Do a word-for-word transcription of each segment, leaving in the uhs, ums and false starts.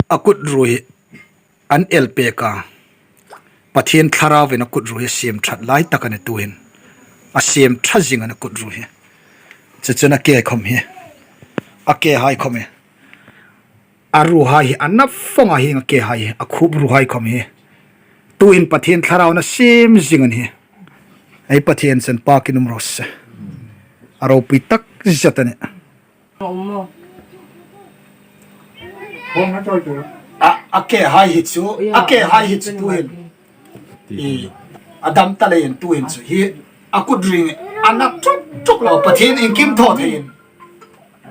A kut ru hi an el pek a. Pathien Thlarauin a kut ru hi a siem ṭhat lai tak a ni tuhin. A siem ṭha zing a ni kut ru hi. Chu chun a ke khom hi. A ke hai khom hi. A ruhai hi, a na fawng a hieng a ke hai hi, a khup ruhai khom hi. Tuhin Pathien Thlarauin a siem zing a ni hi. Ei Pathien chen pakin um raw se. A ropui tak zet a nih. A, a ke hai hi chu, a ke hai hi chu tuhin. I, a dam ta leiin tuhin chu. Hi, a kut ring, a na tuk tuk lo Pathien iengkim thaw theiin.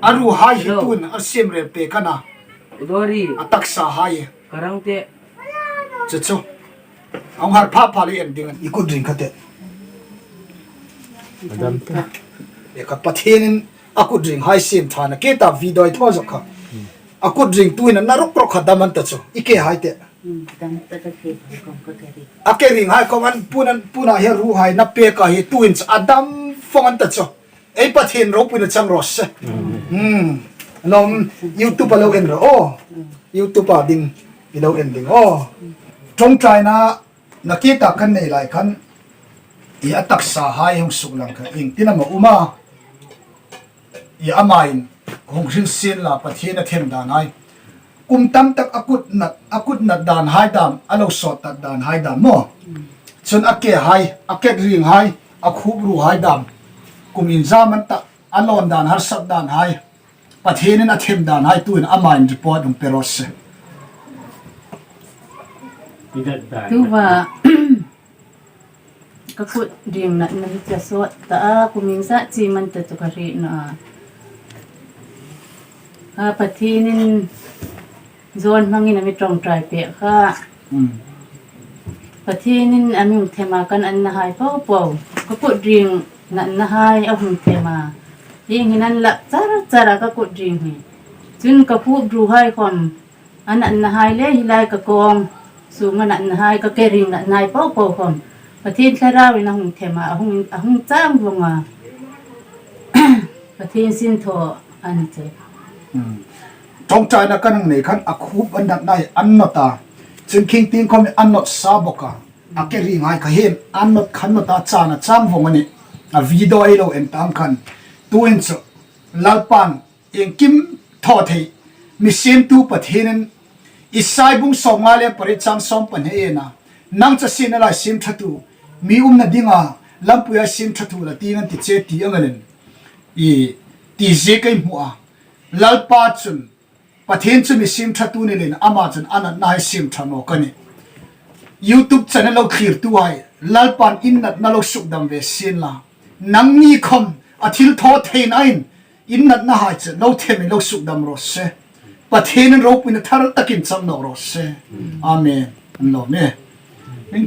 A ruhai hi tuhin a siem rel pek a na. A taksa hai. Chu chu. Hung har pha pha le en ding. I kut ring kha te. Adam ta. E kha Pathienin a kut ring hai siem ṭha a na, ke ta video thaw zok kha. A kut ring tuhin a na rok rok kha dam an ta chu. I ke hai te. A ke ring hai khom an pun an pun a hi ruhai na pek a hi tuhin chu a dam fawng an ta chu. Ei Pathien ropuina chang raw se. Hmm. Lawm YouTube a lo en ro. Oh. YouTube a ding i lo en ding. Oh. Ṭawngṭaina nakie tak kan nei lai khan i a taksa hai hung suklang kha iengtin am a um a. I amain hung hril sien la Pathien a them dan hai. Kum tam tak a kut nat, a kut nat dan hai dam, a lo sawt tat dan hai dam maw. Chun a ke hai, a ke ring hai, a khup ruhai dam. Kum inzam an ta, a lawn dan, harsat dan hai. Pathienin a them dan hai tuhin amain report hung pe raw se. Tuva ka kut ring natna hi ka sawt ta a, kum inzat chim an ta chu ka hriet naw a. A Pathienin zawn hmangin a mi ṭawngṭai pek kha. Hmm. Pathienin a mi hung them a ka natna hai po po. Ka kut ring natna hai a hung them a. Hieng hin an lak char char a ka kut ring hi. Chun ka khup ruhai khom. A natna hai le hi lai ka kawng sunga natna hai, ka ke ring natna hai po po khom. Pathien Thlarauin a hung them a, a hung, a hung chang vawng a. Pathien sin thaw a ni che. Hmm. Ṭawngṭaina kan hung nei khan a khup a natna hai an nawt a. Chun khing tieng khom an nawt sa bawk a. A ke ring hai kha hin an nawt khan nawt a chan a chang vawng a nih. A video ei lo en ta ang khan. Tuhin chu Lalpan iengkim thaw thei, mi siemtu Pathienin Isai bung sawmnga le pariet chang sawm pahni ena, nang chu a siem nalai siem ṭhatu, mi umna dinga lampuia siem ṭhatu la ti ngan ti che ti ang a len. I ti ziek ei hmu a. Lalpa chun, Pathien chu mi siem ṭhatu ni leiin ama chun a natna hai siem ṭha nawk a nih. YouTube channel lo thlirtuhai, Lalpan in natna lo sukdam ve sien la. Nangni khom a thilthawtheinain in natna hai chu lo themin lo sukdam raw se. Pathienin ropuina thar takin chang nawk raw se. Amen. An lawm e. Ring